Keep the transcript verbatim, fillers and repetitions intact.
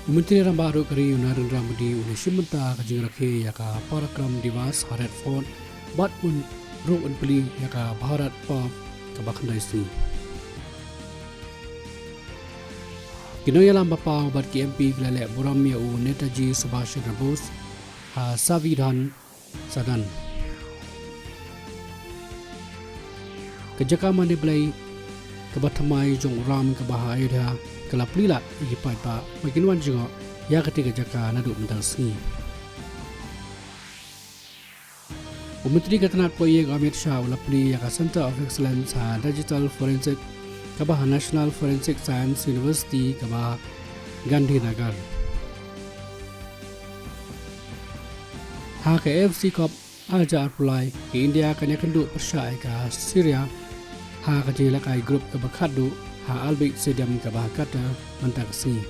U Myntri Rangbah Duh ka ri u Narendra Modi un ïashim bynta ka jingrakhe ïa ka Parakram Diwas ha Red Fort bad un ruh un plie ïa ka Bharat Parv kaba khyndai sngi. Ki nongïalam ba paw bad ki M P ki la leh burom ïa u Netaji Subhash Chandra Bose ha Sanvidhan Sadan. Ka jaka mane blei kaba thymmai jong u Ram kaba ha Ayodhya ka la plie lad ïa ki paidbah ba kin wan jngoh ïa katei ka jaka naduh mynta ka sngi. U Myntri ka tnat pohiing Amit Shah u la plie ïa ka Centre of Excellence ha Digital Forensic kaba ha National Forensic Science University kaba ha Gandhinagar. Ha ka A F C Cup ar hajar arphew lai, ka India kan ïakynduh pyrshah ïa ka Syria ha ka jingïalehkai group kaba khatduh ha Al Bayt Stadium kaba ha Qatar mynta ka sngi.